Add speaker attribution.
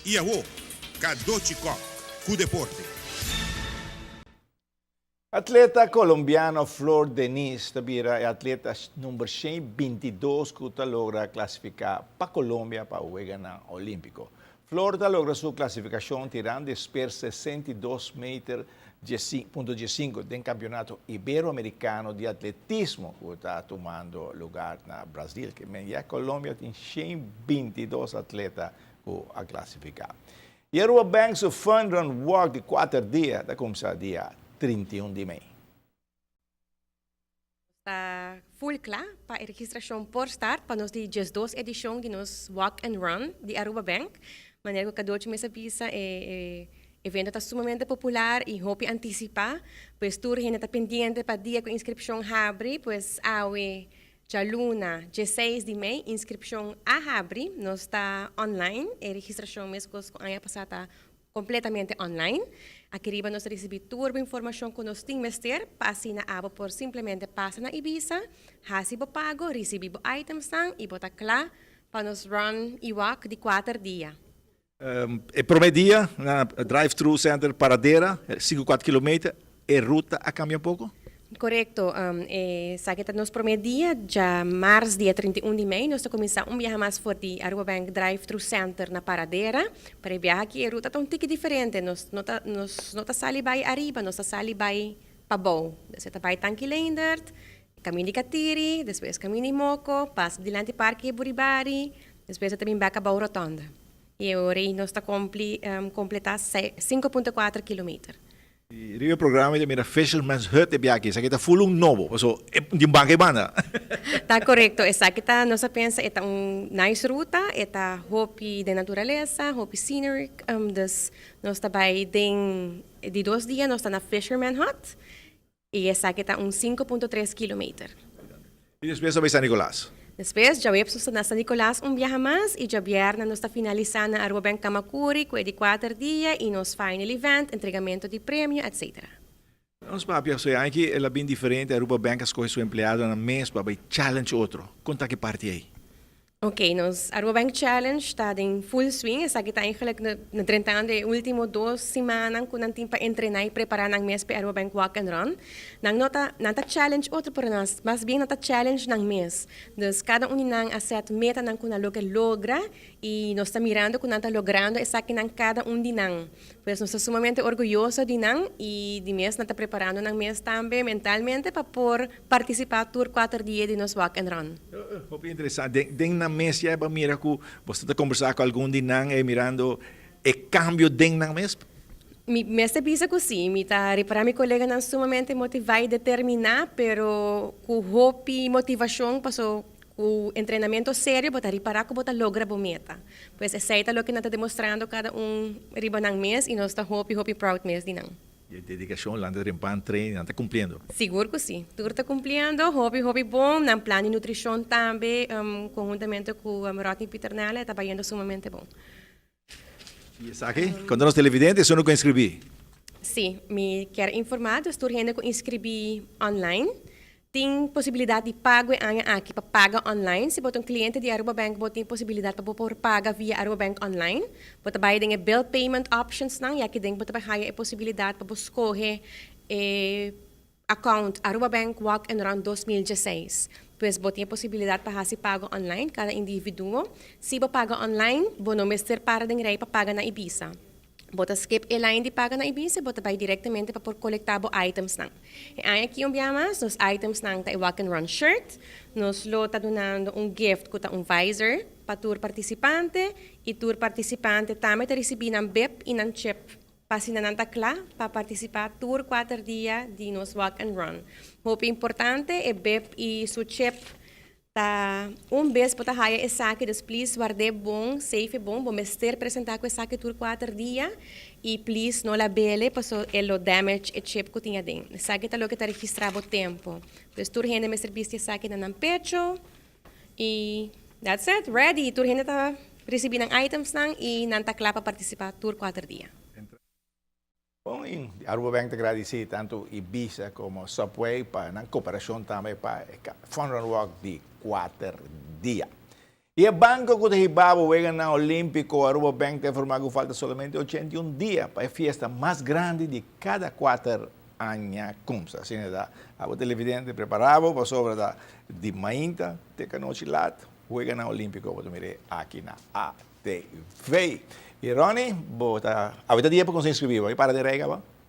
Speaker 1: Y awo, Cadochi Kock cu deporte.
Speaker 2: Atleta colombiano Flor Denis ta bira e atleta number 122 cu ta logra clasifica pa Colombia pa Weganan Olimpico. Flor ta logra su clasificacion tirando speer 62 meter punto 15 den Campeonato Iberoamericano di Atletismo cu ta tumando lugar na Brasil. Kiermen ya Colombia tin 122 atleta cu a clasifica. Y Aruba Bank su Fun Run Walk di 4 dia ta cuminsa dia 31 di mei.
Speaker 3: Ta full cla pa e registracion por start pa nos di 12 edicion di nos Walk and Run di Aruba Bank. Manera cu Cadochi mes a bisa, e evento ta sumamente popular y hopi anticipa, pues tur hende ta pendiente pa dia cu inscripcion habri. Pues awe dialuna, 16 di mei, inscripcion a habri. Nos ta online, e registracion mes cu aña pasa ta completamente online. Aki riba nos recibi tur informacion cu nos tin mester, pa asina abo por simplemente pasa na Ibisa, hasi bo pago, ricibi bo items nan y bo ta cla pa nos run y walk di 4 dia.
Speaker 2: E prome dia na Drive-Thru Center Paradera, 5,4 kilometer, e ruta a cambia un poco?
Speaker 3: Correcto. Esaki ta nos prome dia, diamars dia 31 di mei, nos ta cuminsa un biaha mas for di Aruba Bank Drive-Thru Center na Paradera. Pero e biaha aki e ruta ta un tiki diferente, nos no ta sali bay ariba, nos ta sali bay pabou. Dus ta bay Tanki Leendert, Caminda di Catiri, despues Caminda di Moko, pasa dilanti Parke Buribari, despues ta bin bek abou rotonde. Y awor nos ta completa 5.4 kilometer.
Speaker 2: E riba programa di mira Fisherman's Hut e biaha aki, esaki ta full un nobo, so di un banca e banda.
Speaker 3: Ta correcto, esaki ta, nos a pensa, ta un nice ruta, ta hopi di naturalesa, hopi scenery, dus nos ta bay den di 2 dia, nos ta na Fisherman Hut, y esaki ta un 5.3 kilometer.
Speaker 2: Y despues bay San Nicolas.
Speaker 3: Despues, diahuebs nos ta na San Nicolas un biaha mas y diabierna nos ta finalisa na Aruba Bank Camacuri cu di 4 dia y nos final event, entregamento di premio, etc.
Speaker 2: Nos papia, so aki el a bin diferente, Aruba Bank a scoge su empleado nan mes pa bay challenge otro. Conta ki parti ey.
Speaker 3: Ok, nos Aruba Bank Challenge ta den full swing. Esaki ta eigenlijk na 30 di ultimo 2 siman cu nan tin pa entrena y prepara nan mes pa Aruba Bank Walk and Run. Nan no ta challenge otro, pero nos, mas bien nan ta challenge nan mes. Dus cada un nan a set meta nan cu nan lo logra y nos ta mirando cu nan ta logrando esaki nan, cada un di nan. Pues nos ta sumamente orguyoso di nan y di mes nan ta preparando nan mes tambe mentalmente pa por participa tur 4 dia di nos Walk and Run.
Speaker 2: Hopi interesante. Den nan mes ya mira cu bo ta combersa cu algun di nan e mirando e cambio den nan mes?
Speaker 3: Mi mester bisa cu si, mi ta ripara mi coleganan sumamente motiva y determina, pero cu hopi motivacion, paso cu entrenamento serio, bo ta ripara cu bo ta logra bo meta. Pues esey ta loke nan ta demostrando cada un riba nan mes y nos ta hopi hopi proud mes di nan.
Speaker 2: E dedicacion, lanta trempan, train, nan ta cumpliendo.
Speaker 3: Sigur cu si. Tur ta cumpliendo, hopi hopi bon, nan plan di nutricion tambe, conhuntamente cu Rodney Peternella, ta bayendo sumamente bon.
Speaker 2: Y esaki, conta nos televidente, esun cu inscribi.
Speaker 3: Si, mi kier informa, dus tur hende cu inscribi online tin posibilidad di pago e aña aki pa paga online. Si bo ta un cliente di Aruba Bank, bo tin posibilidad pa por paga via Aruba Bank online. Bo ta bay den e bill payment options nan, y aki den bo ta haya e posibilidad pa scoge e account Aruba Bank Walk and Run 2016. Pues bo tin posibilidad pa haci pago online, cada individuo. Si bo paga online, bo no mester para den rij pa paga na Ibisa. Bo ta skip e line di paga na Ibisa, bo ta bay directamente pa por colecta bo items nan. E aña aki un biaha mas, nos items nan ta e Walk and Run shirt, nos lo ta dunando un gift cu ta un visor pa tur participante y tur participante tambe ta ricibi nan bib y nan chip pa asina nan ta cla pa participa tur 4 dia di nos Walk and Run. Hopi importante, e bib y su chip ta un bes bo ta haya esaki, dus please ward'e bon, safe bon, bo mester presenta cu esaki tur 4 dia y please no lab'e paso e lo damage e chip cu tin aden. Esaki ta loke ta registra bo tempo. Dus tur hende mester bisti esaki na nan pecho y that's it, ready. Tur hende ta ricibi nan items nan y nan ta cla pa participa tur 4 dia.
Speaker 2: Bon, y Aruba Bank ta gradici tanto Ibisa como Subway pa nan cooperacion tambe pa Fun Run Walk di 4 dia. E banco cu ta hiba bo Weganan Olimpico, Aruba Bank, ta informa cu falta solamente 81 dia pa e fiesta mas grandi di cada 4 aña cuminsa. Asina ta, abo televidente, prepara bo pasobra ta di mainta te anochi laat, Weganan Olimpico, bo ta mira aki na ATV. Y Ronnie, bo ta, awor dia pa inscribi, bay para di rega, ba?